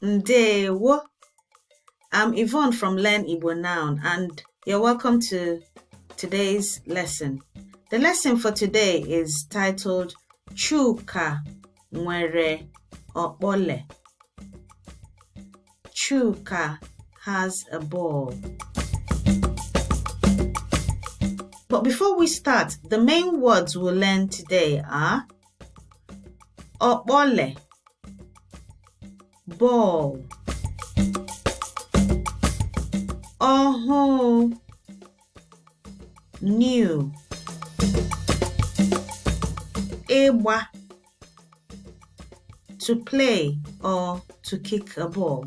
Ndewo. I'm Yvonne from Learn Igbo Now, and you're welcome to today's lesson. The lesson for today is titled Chuka nwere okpole. Chuka has a ball. But before we start, the main words we'll learn today are okpole, ball, ọhụụ, new, ịgba, to play or to kick a ball.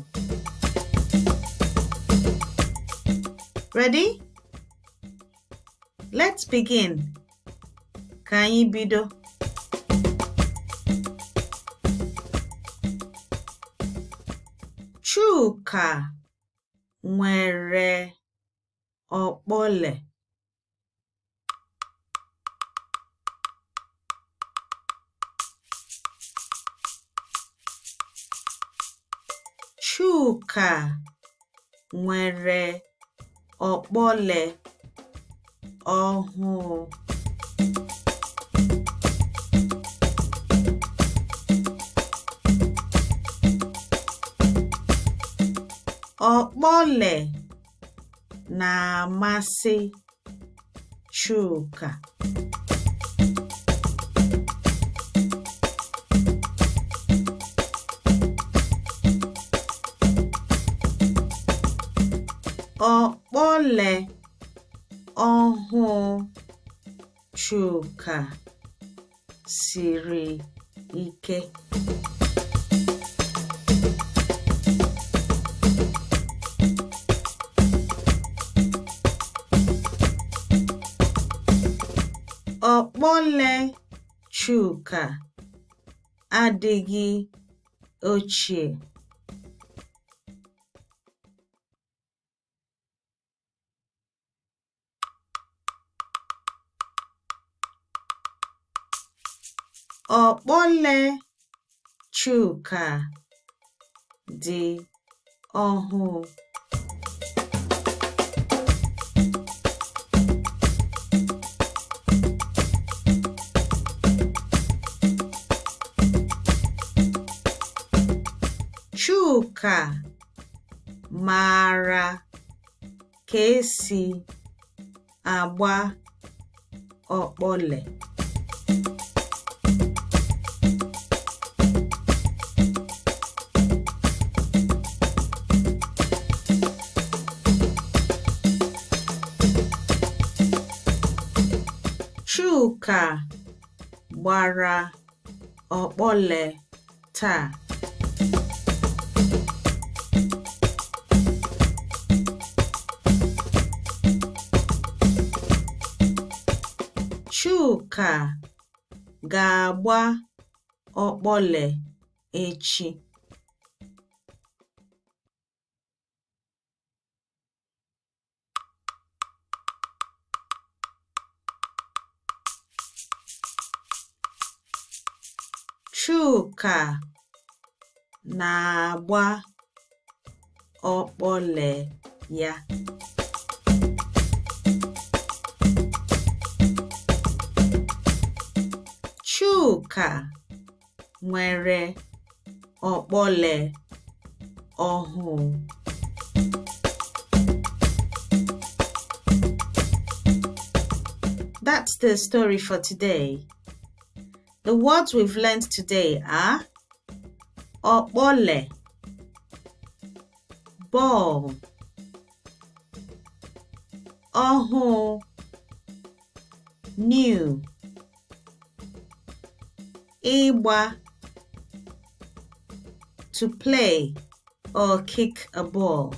Ready? Let's begin. Ka anyị bido. Chuka nwere okpole. Chuka nwere okpole ọhụụ. Okpole na-amasị Chuka. Okpole ọhụụ Chuka siri ike. Okpole Chuka adịghị ochie. Okpole Chuka dị ọhụụ. Chuka maara ka esi agba okpole. Chuka gbara okpole taa. Chuka ga-agba okpole echi. Chuka na-agba okpole ya. Chuka nwere okpole ọhụụ. That's the story for today. The words we've learned today are okpole, ball, ọhụụ, new, ịgba, to play or kick a ball.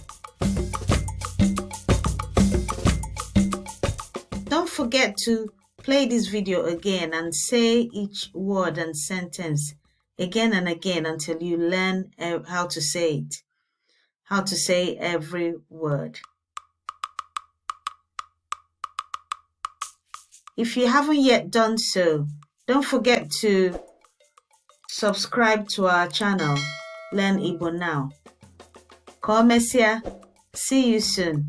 Don't forget to play this video again and say each word and sentence again and again until you learn how to say it, how to say every word. If you haven't yet done so, don't forget to subscribe to our channel, Learn Igbo Now. Ka o mesịa. See you soon.